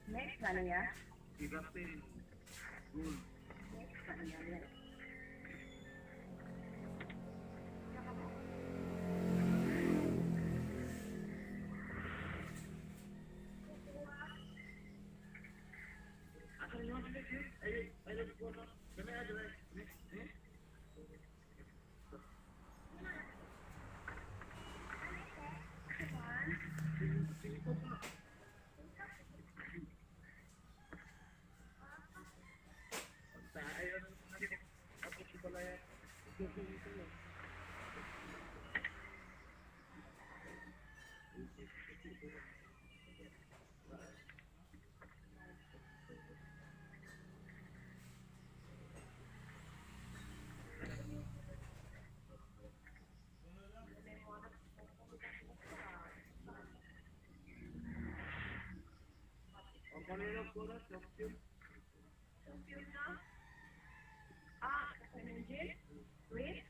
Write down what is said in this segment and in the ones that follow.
Next na niya. Next na niya. Ah, wait.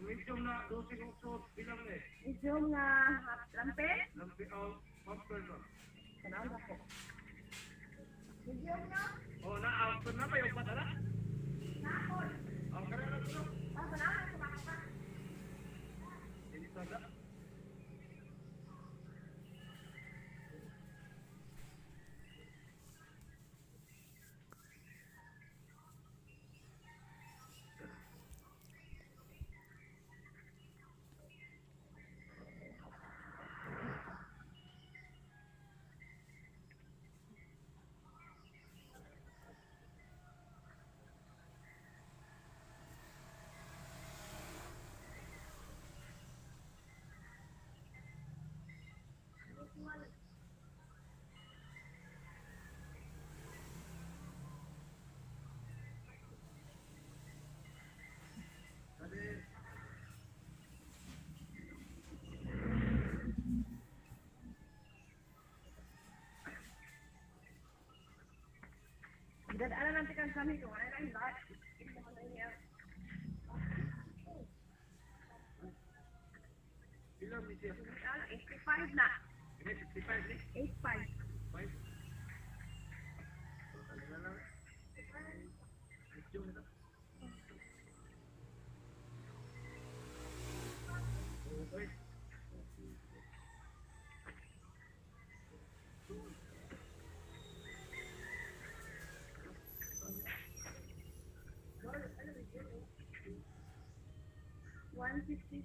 Medium na 12 bilang eh. Medium nga lampe? Lampe o pumper no. Tanaw na ko. Medium na? Oh, na out na ba yung patala? Nakon. Ang kare na to. Ah, tanaw na sa mga. Hindi sada. Dadaanan natin kang kami kung ano lang lahat. Ilang ni siya? 85 na. 65 ni? 85. 5. Ano na lang? Medium na. Okay. 153.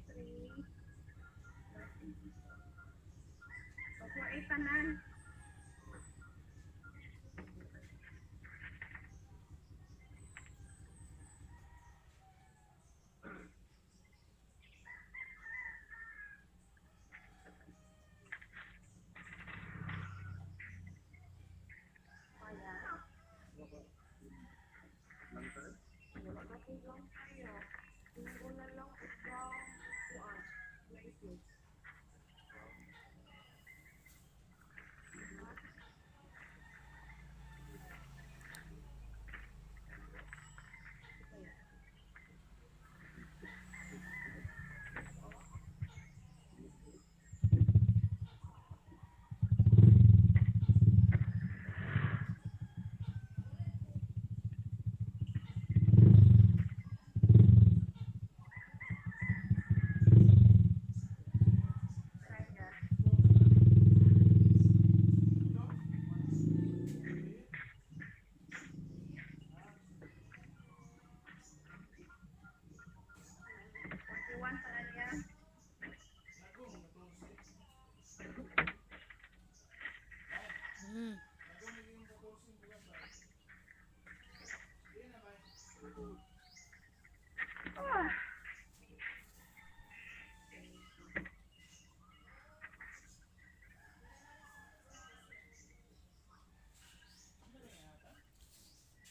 Okay, tanan. Wala tayo. Tunggo na lang ikaw. Kuan. 20. Ah.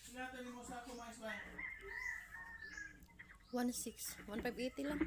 Sila mo sa ako, mais ba? 1.6. 1.580 lang.